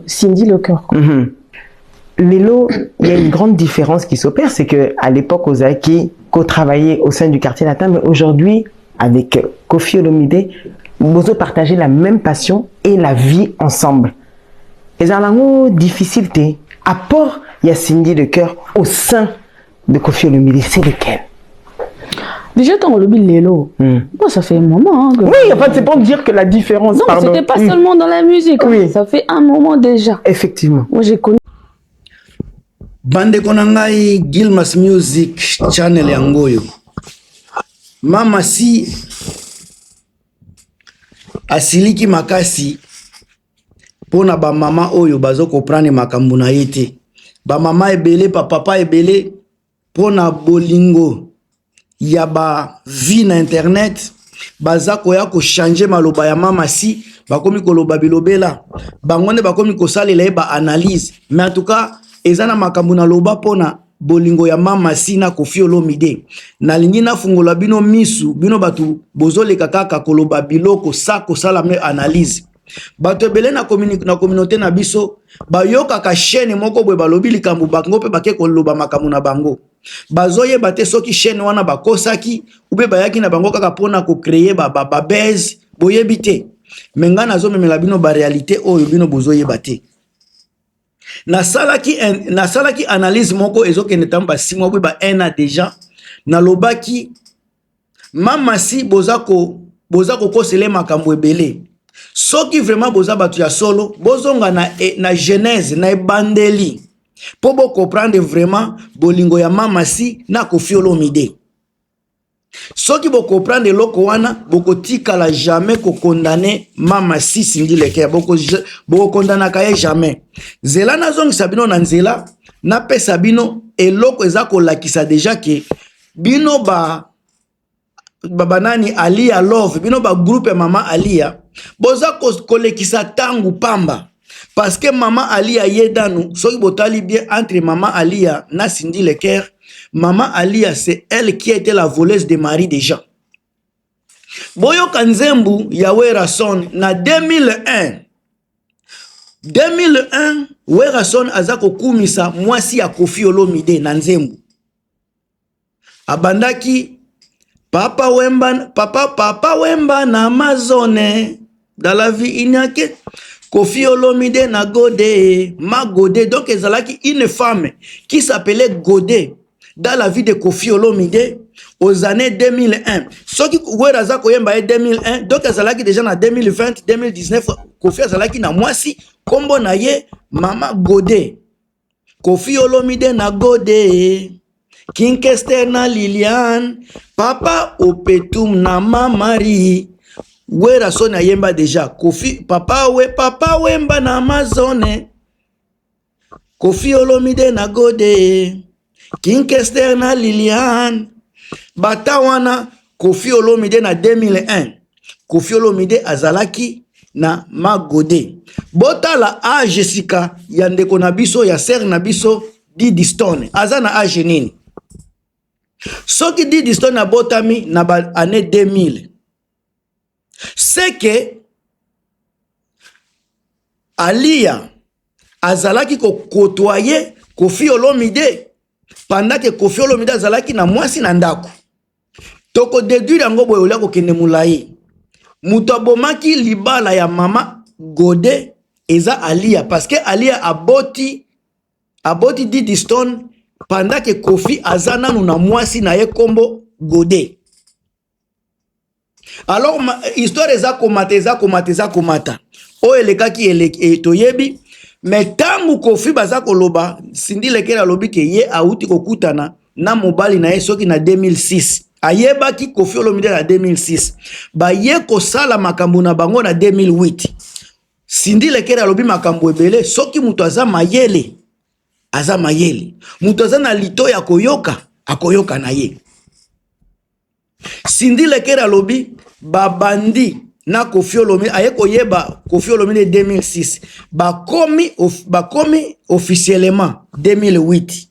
Cindy Le Cœur. Lelo, il y a une grande différence qui s'opère, c'est que à l'époque, ozalaki ko-travailler au sein du Quartier Latin, mais aujourd'hui, avec Koffi Olomide, vous partagez la même passion et la vie ensemble. Et ça a difficulté. Apport, il y a Cindy Le Cœur au sein de Koffi Olomide, c'est lequel? Déjà, tant olobi lelo, bon, ça fait un moment. Hein, Oui, enfin, c'est pour dire que la différence. Non, c'était pas seulement dans la musique. Hein. Oui. Ça fait un moment déjà. Effectivement. Moi, j'ai connu. Bandeko na ngai, Gilmas Music Channel yango oyo. Mama si asiliki makasi mpo na bamama oyo bazokomprendre makambo na ye te. Bamama ebele, bapapa ebele, mpo na bolingo ya bavues na internet, baza koya kochanger maloba ya mama si. Bakomi koloba bilobela, bango nde bakomi kosalela ye baanalyse. Mais en tout cas, eza na makambo naloba mpona bolingo ya mama si na Koffi Olomide. Nalingi nafungola bino misu, bino bato bozoleka kaka koloba biloko sa kosala me analyse. Bato ebele na communauté na biso bayokaka chaîne moko boye, balobi likambo, bango mpe bake koloba makambo na bango. Bazoyeba te soki chaîne wana bakosaki ube bayaki na bango kaka mpona kocréer babuzz. Boyebi te, me ngai nazomemela bino baréalité oyo bino bozoyeba te. Nasalaki analyse moko ezokende ntango ba 6 mois boye, ba 1 an déjà. Nalobaki mama si boza kokosele makambo ebele. Soki vraiment boza bato ya solo, bozonga na genèse, na ebandeli, mpo bocomprendre vraiment bolingo ya mama si na Koffi Olomide. Soki bocomprendre eloko wana, bokotikala jamais kocondamner mama si Cindy Le Cœur. Bokokondanaka ye jamais. Nzela nazongisa bino na nzela, napesa bino eloko eza kolakisa déjà ke bino ba banani Alia Love, bino bagroupe ya mama Alia, boza kolekisa ntango pamba, parce que mama Alia ye danu. Soki botali bien, entre mama Alia na Cindy Le Cœur, mama Alia, c'est elle qui a été la voleuse de mari déjà. Boyoka nzembu ya Werason na 2001. 2001, Werason aza kokumisa mwasi ya Koffi Olomide na nzembu. Abandaki Papa Wemba, papa, Papa Wemba na Amazone, dans la vie il n'y a que Koffi Olomide na Godé, ma Godé. Donc ezalaki une femme qui s'appelait Godé dans la vie de Koffi Olomide aux années 2001. Soki Wera aza koyemba ye 2001, donc azalaki déjà na 2020, 2019, Koffi azalaki na mwasi, nkombo na ye mama Godé. Koffi Olomide na Godé, Kinkester na Liliane, Papa Opetum na Mamari. Wera soni ayemba déjà Koffi Papa we, Papa Wemba na Amazone, Koffi Olomide na Gode, Kinkester na Liliane. Bata wana Koffi Olomide na 2001, Koffi Olomide azalaki na Magode. Botala age sika ya ndeko na biso, ya sœur na biso Didi Stone, aza na age nini? Soki Didi Stone abotami na ba année 2000, c'est que Alia azalaki kokotoye Koffi Olomide pendant que Koffi Olomide azalaki na mwasi na ndako. Tokodéduire yango boye, olia kokende molai. Moto abomaki libala ya mama Gode eza Alia, parce que Alia aboti Didi Stone pendant que Koffi aza nanu na mwasi na ye nkombo Gode. Alors histoire eza komata, eza komata, eza komata. Oyo elekaki eleki, toyebi. Me ntango Koffi baza koloba, Cindy Le Cœur alobi ke ye awuti kokutana na mobali na ye soki na 2006. Ayebaki Koffi Olomide na 2006, baye kosala makambo na bango na 2008. Cindy Le Cœur alobi makambo ebele. Soki moto aza mayele, aza mayele. Moto aza na lito ya koyoka, akoyoka na ye. Cindy Le Cœur alobi babandi na Koffi Olomide, aye koyeba Koffi Olomide 2006, bakomi officiellement 2008.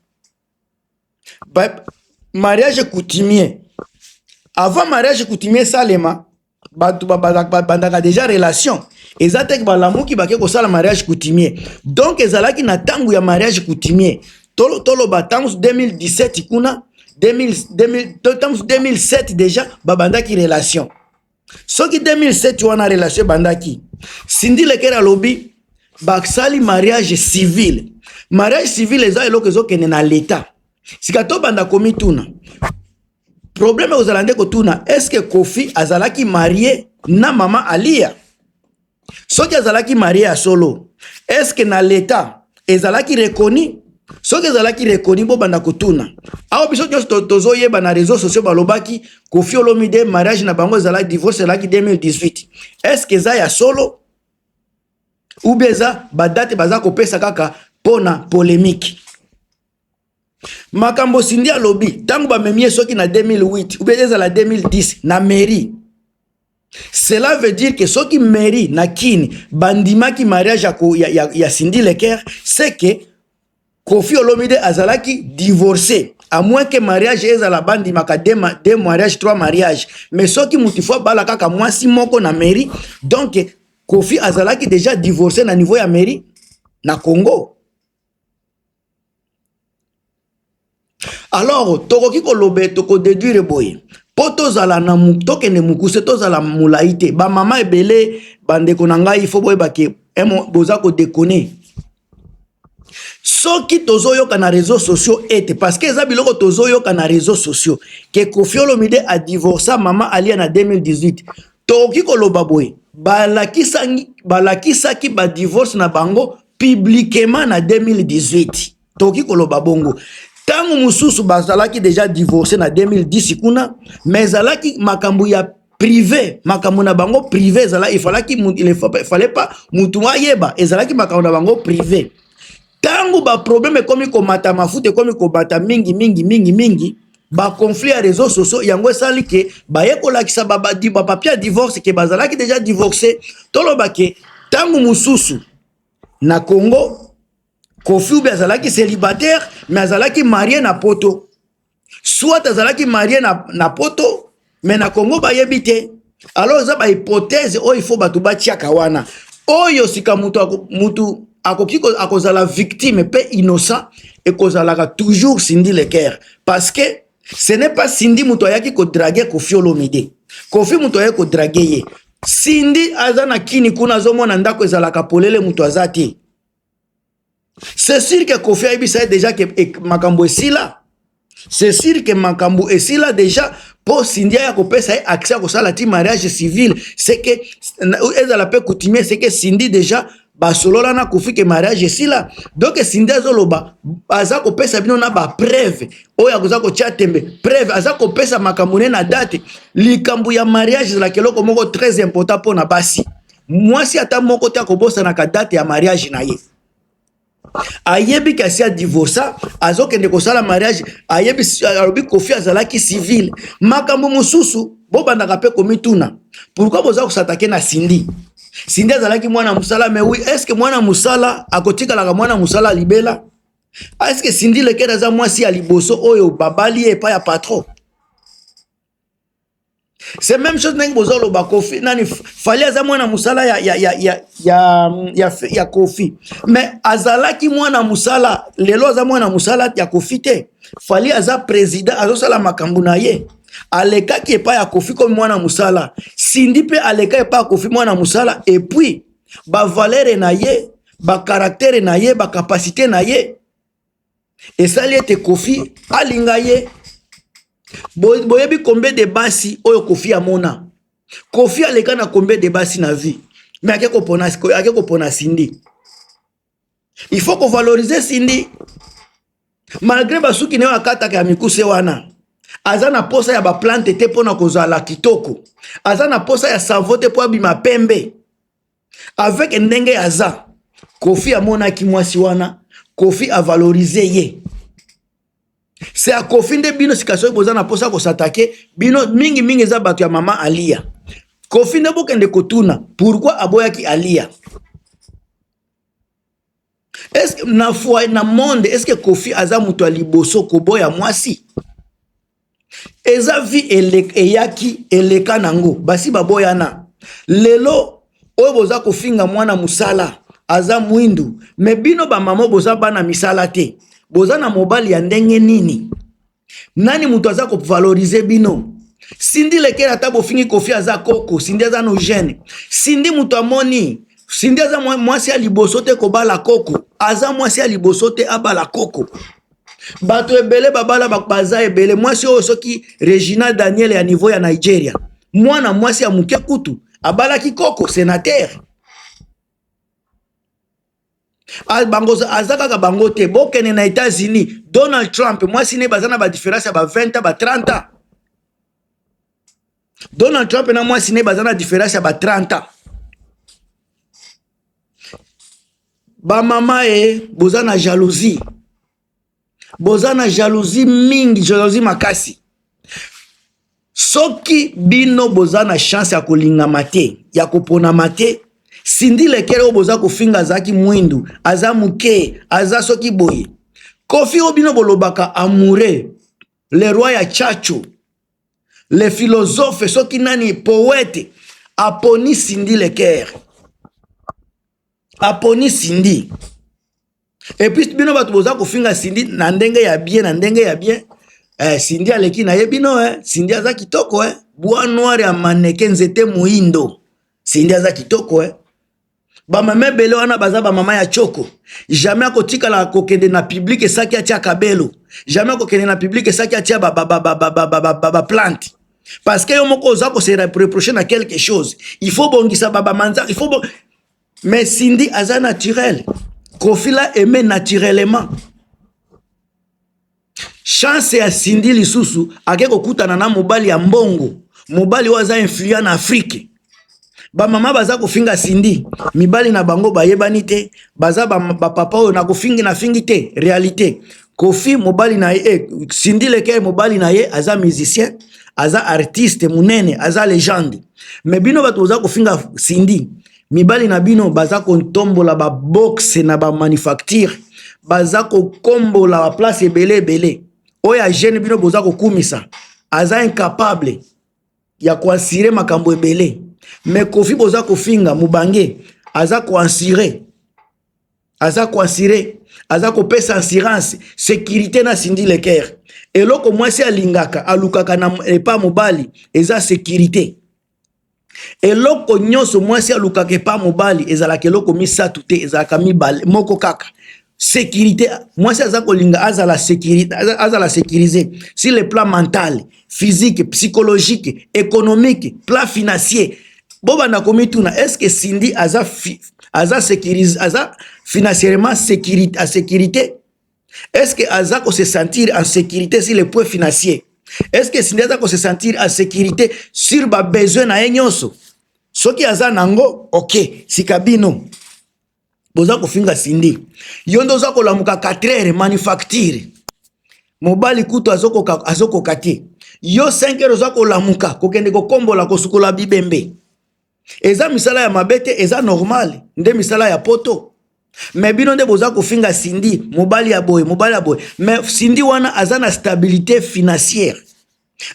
Mariage coutumier, avant mariage coutumier esalema, bato babandaka déjà relation. Eza te balamuki bake kosala mariage coutumier. Donc ezalaki na ntango ya mariage coutumier, toloba ntango 2017 kuna, 2000, 2007 déjà babandaki relation. Soki 2007 wana relation ebandaki, Cindy Le Cœur alobi basali mariage civil. Mariage civil eza eloko ezokende na leta. Sika tobanda komituna, problème ekozala nde kotuna: est-ce Koffi azalaki marié na mama Alia? Soki azalaki marié ya solo, est-ce na leta ezalaki reconnu? Soki ezalaki reconnu, bobanda kotuna awa. Biso nyonso tozoyeba na réseau sociaux, balobaki Koffi Olomide mariage na bango ezalaki, divorce ezalaki 2018. Est-ce eza ya solo ou bien eza badate baza kopesa kaka mpona polémique? Makambo Cindy alobi, ntango bamemi ye soki na 2008 ou bien ezala 2010 na mairie, cela veut dire que soki mairie na Kini bandimaki mariage ya Cindy Le Cœur, c'est que Koffi Olomide azalaki divorcé, à moins que mariage ezala bandimaka deux mariage, trois mariage. Mais soki mutu fo abala kaka mwasi moko na mairie, donc Koffi azalaki déjà divorcé na niveau ya mairie na Congo. Alors tokoki koloba, tokodéduire boye mpo tozala na tokende mokuse, tozala molai te. Bamama ebele, bandeko na ngai, fo boyeba ke boza kodéconner. Soki tozoyoka na réseaux sociaux ete, parce que eza biloko tozoyoka na réseaux sociaux, ke Koffi Olomide adivorça mama Alia na 2018, tokoki koloba boye: balakisaki badivorce na bango publiquement na 2018. Tokoki koloba bongo. Ntango mosusu bazalaki déjà divorcé na 2010 kuna, mais ezalaki makambo ya privé, makambo na bango privé. Ezala ifalaki, il fallait pas mutu ayeba, ezalaki makambo na bango privé. Ntango baproblème ekomi komata, mafuta ekomi komata mingi mingi mingi mingi, baconflit ya réseaux sociaux, yango esali ke baye kolakisa bapapier ya divorce, ke bazalaki déjà divorcé. Toloba ke ntango mosusu na Congo, Koffi ubi azalaki célibataire, mais azalaki marié na Poto, soit azalaki marié na Poto, mais na Congo bayebi te. Alors eza bahypothèse oyo ifo bato batiaka wana. Oyo sika mutu akoki akozala victime mpe innocent, ekozalaka toujours Cindy Le Cœur, parce que ce n'est pas Cindy moto ayaki kodraguer Koffi Olomide. Koffi moto ayaki kodraguer ye. Cindy aza na Kini kuna, azomona ndako ezalaka polele, moto aza te. C'est sûr que Koffi ayebisa ye déjà ke makambo esila. C'est sûr que makambo esila déjà mpo Cindy aya kopesa ye accès ya kosala ti mariage civil. C'est que ezala mpe coutumier, c'est que Cindy déjà basolola na Koffi ke mariage esila. Donc Cindy azoloba, aza kopesa bino na bapreuve oyo akoza kotia tembe, preuve aza kopesa makambo ne na date. Likambo ya mariage ezalaka eloko moko très important mpo na basi. Mwasi ata moko te akobosanaka date ya mariage na ye. Ayebi kasi adivorça, azokende kosala mariage, ayebi, alobi Koffi azalaki civil. Makambo mosusu bobandaka mpe komituna: pourquoi boza kos'attaquer na Cindy? Cindy azalaki mwana mosala, mais oui, est ce que mwana mosala akotikalaka mwana mosala libela? Est ce que Cindy Le Cœur aza mwasi ya liboso oyo babali ye epai ya patron? C'est même chose ndenge bozoloba Koffi nani, Fally aza mwana mosala ya Koffi, mais azalaki mwana mosala, lelo aza mwana mosala ya Koffi te. Fally aza président, azosala makambo na ye. Alekaki epai ya Koffi komi mwana mosala. Cindy mpe aleka epai ya Koffi mwana mosala, et puis bavaleur na ye, bacaractère na ye, bacapacité na ye esali ete Koffi alinga ye. Boyebi combien de basi oyo Koffi amona? Koffi aleka na combien de basi na vie? Mais ake kopona Cindy. Il faut kovaloriser Cindy malgré basuki na yo akataka ya mikuse wana. Aza na posa ya baplante te mpona kozala kitoko, aza na posa ya savon te mpo abima pembe. Avec ndenge aza, Koffi amonaki mwasi wana, Koffi avaloriser ye. C'est ya Koffi nde bino sika soki boza na mposa kos'attaquer, bino mingimingi eza bato ya mama Alia. Koffi nde bokende kotuna pourquoi aboyaki Alia. Est-ce na foi na monde, est-ce que Koffi aza moto ya liboso koboya mwasi? Eza vie eyaki eleka nango, basi baboyana. Lelo Oyo boza kofinga mwana musala aza mwindu, mais bino ba mama boza bana misala te, boza na mobali ya ndenge nini? Nani moto aza kovalorize bino? Cindy Lekele, ata bofingi Koffi aza koko, Cindy aza no jeune. Cindy moto amoni Cindy aza mwasi ya liboso te kobala koko, aza mwasi ya liboso te abala koko. Bato ebele babala, baza ebele. Mwasi oyo soki Regina Daniel ya niveau ya Nigeria, mwana mwasi ya moke kutu abalaki koko sénateur. Bango aza kaka bango te. Bokende na États-Unis, Donald Trump, mwasi ne baza na badifférence ya ba 20 ans, ba 30 ans. Donald Trump na mwasi ne baza na différence ya ba 30 ans. Bamama e, boza na jalousie, boza na jalousie mingi, jalousie makasi. Soki bino boza na chance ya kolingama te, ya koponama te, Cindy Lekele oyo boza kofinga azalaki mwindu, aza moke, aza soki boye. Koffi oyo bino bolobaka amoureux, le roi ya Chacho, le philosophe, soki nani, poète, aponi Cindy Leker, aponi Cindy. Et puis bino bato boza kofinga Cindy na ndenge ya bien, na ndenge ya bien, Cindy aleki na ye bino, Cindy aza kitoko, bois noir ya maneke, nzete moyindo, Cindy aza kitoko. Bamama ebele wana baza bamama ya choko, jamais akotikala kokende na public esaki atia kabelo, jamais akokende na public esaki atia baplante, parce que yo moko oza kose reprocher na quelque chose. Il faut bongisa babamanza, il faut bo... Mais Cindy aza naturel, Koffi l'a aimé naturellement. Chance ya Cindy lisusu, ake kokutana na mobali ya mbongo, mobali oyo aza influent na Afrique. Bamama baza kofinga Cindy, mibali na bango bayebani te, baza bapapa oyo nakofingi, nafingi te, réalité. Koffi mobali na ye, Cindy Leke mobali na ye aza musicien, aza artiste monene, aza légende. Mais bino bato boza kofinga Cindy, mibali na bino baza kotombola baboxe na bamanufacture, baza kokombola baplace ebele ebele. Oyo ya jeune bino boza kokumisa aza incapable ya koassurer makambo ebele. Mais Koffi boza kofinga mobange aza koassurer, aza koassurer, aza kopesa assurance, sécurité na Cindy Leker. Eloko mwasi alingaka, alukaka na epa mobali eza sécurité. Eloko nyonso mwasi alukaka epa mobali ezalaka eloko misato te, ezalaka mibale, moko kaka: sécurité. Mwasi aza kolinga azala sécurité, azala sécurisé sur le plan mental, physique, psychologique, économique, plan financier. Bobanda komituna: est ce que Cindy aza sécurisé, aza financièrement sécurité, à sécurité? Est ce que aza kose sentir en sécurité sur le point financier? Est ce que Cindy aza kose sentir en sécurité sur babesoin na ye nyonso? Soki aza nango, ok. Sika bino boza kofinga Cindy, yo nde oza kolamuka 4 heures, manufacture, mobali kutu azokoka, azokoka te. Yo 5 heures oza kolamuka kokende kokombola, kosukola bibembe. Eza misala ya mabe te, eza normal nde misala ya poto. Mais bino nde boza kofinga Cindy, mobali ya boye, mobali ya boye. Mais Cindy wana aza na stabilité financière,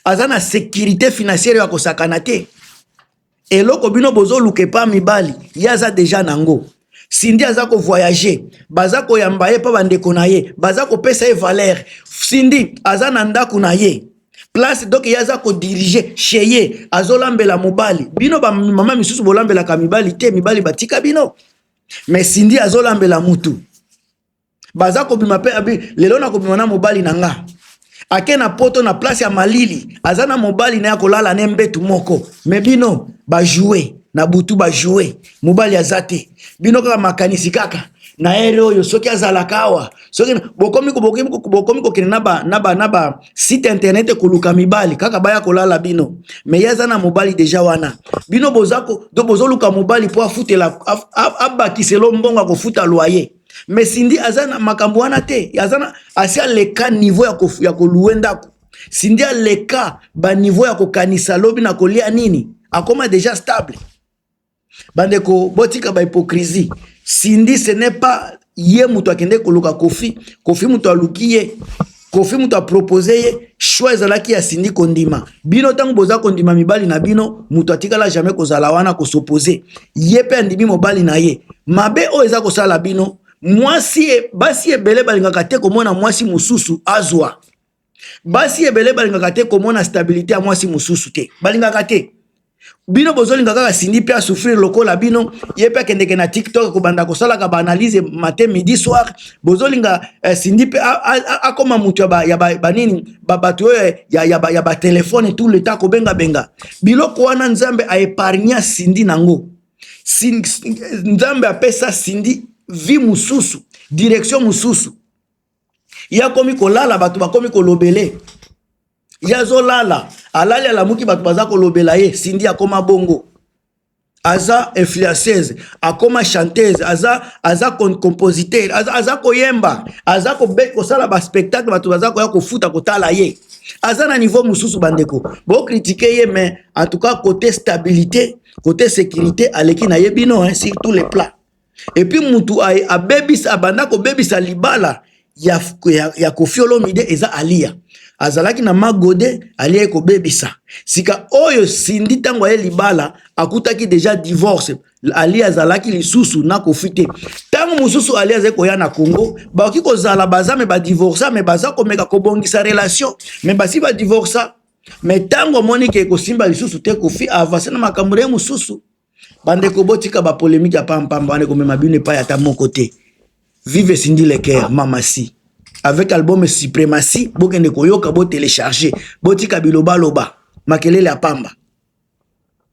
aza na sécurité financière ya kosakana te. Eloko bino bozoluka epa mibali, ye aza déjà nango. Cindy aza kovoyage, baza koyamba ye mpa bandeko na ye, baza kopesa ye valeur. Cindy aza na ndako na ye, place, donc ye aza kodiriger chez ye, azolambela mobali. Bino bamama misusu bolambelaka mibali te, mibali batika bino. Mais Cindy azolambela mutu, baza kobima mpe abi lelo nakobima na mobali na nga. Ake na poto, na place ya malili, aza na mobali na ye, akolala ne mbetu moko. Mais bino bajoue na butu, bajoue, mobali aza te. Bino kaka makanisi kaka na ere oyo soki azalaka awa, soki bokomi kokende na ba site internet koluka mibali kaka baya kolala bino. Mais ye aza na mobali déjà wana. Bino do bozoluka mobali mpo afutela, abakiselo mbongo akofuta loyer. Mais Cindy aza na makambo wana te, aza na asi aleka niveau ya kolouer ndako. Cindy aleka baniveau ya kokanisa lobi na kolia nini, akoma déjà stable. Bandeko, botika bahypocrisie. Cindy, ce n'est pas ye moto akende koluka Koffi, Koffi moto aluki ye. Koffi moto apropose ye, choix ezalaki ya Cindy kondima. Bino ntango boza kondima mibali na bino, moto atikala jamais kozala wana kos'opposer. Ye mpe andimi mobali na ye. Mabe oyo eza kosala bino, mwasi, basi ebele balingaka te komona mwasi mosusu azwa. Basi ebele balingaka te komona stabilité ya mwasi mosusu te, balingaka te. Bino bozolinga kaka Cindy mpe asouffrir lokola bino, ye mpe akendeke na TikTok kobanda kosalaka baanalyse matin, midi, soir. Bozolinga Cindy mpe akóma moto ya banini, bato oyo ya batelefone, tout le temps kobengabenga biloko wana. Nzambe aépargna Cindy nango. Nzambe apesa Cindy vie mosusu, direction mosusu. Ye akomi kolala, bato bakomi kolobele ye. Azolala, alali, alamuki, bato baza kolobela ye. Cindy akoma bongo, aza influenceuse, akoma chanteuse, aza compositeur, aza koyemba, aza kosala baspectacle, bato baza koya kofuta kotala ye. Aza na niveau mosusu. Bandeko, bocritiquer ye, mais en tout cas côté stabilité, côté sécurité, aleki na ye bino, hein, sur tous les plans. Et puis mutu abebisa, abanda kobebisa libala ya Koffi Olomide eza Alia. Azalaki na Magode, Alia ekobebisa. Sika oyo Cindy, ntango aye libala, akutaki déjà divorce. Ali azalaki lisusu na Koffi te. Ntango mosusu Ali azali koya na Congo, bakoki kozala baza me badivorça, me baza komeka kobongisa relation, me basi badivorça. Me ntango omoni ke ekosimba lisusu te, Koffi avance na makambo na ye mosusu. Bandeko, botika bapolémique ya pampamba wana, ekomema bino epai ata moko te. Vive Cindy Le Cœur, Mama Si, avec album Suprématie. Bokende koyoka, botélécharge, botika bilobaloba, makelele ya pamba.